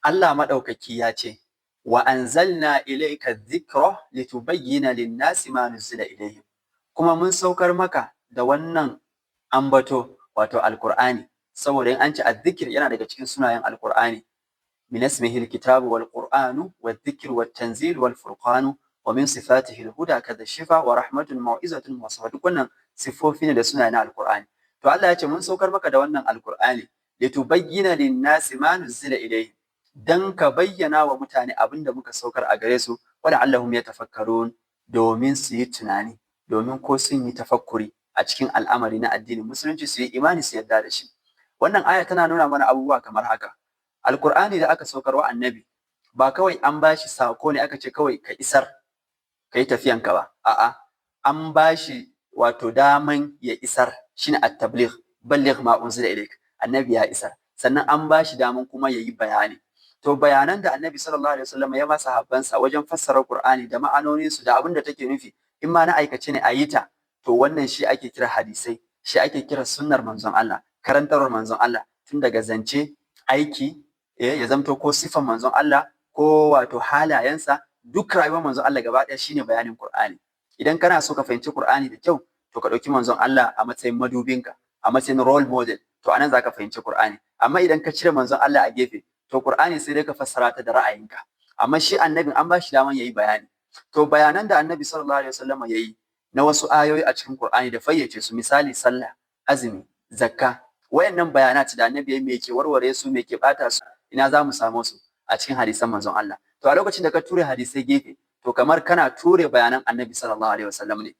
Allah maɗaukaki ya ce, "Wa anzalna ilayka dhikra litubayyana lin-nasi ma nuzila ilayhim." Kuma mun saukar maka da wannan ambato, wato Alqur'ani, saboda in an ce azzikir yana daga cikin sunayen Alqur'ani. Min ismihi al-kitabu wal qur'anu wadh-dhikru wat-tanzil wal furqanu wa min sifatihi al-huda kadha shifa wa rahmatun mau'izatun wa safa. Duk wannan siffofi ne da sunayen Alqur'ani. To Allah ya ce mun saukar maka da wannan Alqur'ani litubayyana lin-nasi ma nuzila ilayhim, dan ka bayyana wa mutane abin da muka saukar a gare su, wa la'allahum yatafakkarun, domin su yi tunani, domin ko sun yi tafakkuri a cikin al'amari na addinin Musulunci, su yi imani, su yarda da shi. Wannan aya tana nuna mana abubuwa kamar haka: Alqur'ani da aka saukar wa Annabi ba kawai an bashi sako ne aka ce kawai ka isar ka yi tafiyanka ba, a'a, an bashi wato daman ya isar, shine at-tabligh, balligh ma unzila ilayk. Annabi ya isar, sannan an bashi daman kuma ya yi bayani. To bayanan da Annabi sallallahu alaihi wasallam ya masa sahabbansa wajen fassara Qur'ani da ma'anonin su da abin da take nufi, in ma na aikace ne a yi ta, to wannan shi ake kira hadisai, shi ake kira sunnar manzon Allah, karantarwar manzon Allah, tun daga zance, aiki, ya zamto ko sifan manzon Allah ko wato halayensa, duk rayuwar manzon Allah gaba ɗaya shine bayanin Qur'ani. Idan kana so ka fahimci Qur'ani da kyau, to ka ɗauki manzon Allah a matsayin madubinka, a matsayin role model, to anan zaka fahimci Qur'ani. Amma idan ka cire manzon Allah a gefe, to Qur'ani sai dai ka fassara ta da ra'ayinka. Amma shi annabin an ba shi daman yayi bayani. To bayanan da Annabi sallallahu alaihi wasallam yayi na wasu ayoyi a cikin Qur'ani da fayyace su, misali sallah, azumi, zakka, wayannan bayanat da Annabi yayi, me ke warware su, me ke bata su, ina za mu samu su? A cikin hadisan manzon Allah. To a lokacin da ka ture hadisai gefe, to kamar kana ture bayanan Annabi sallallahu alaihi wasallam ne.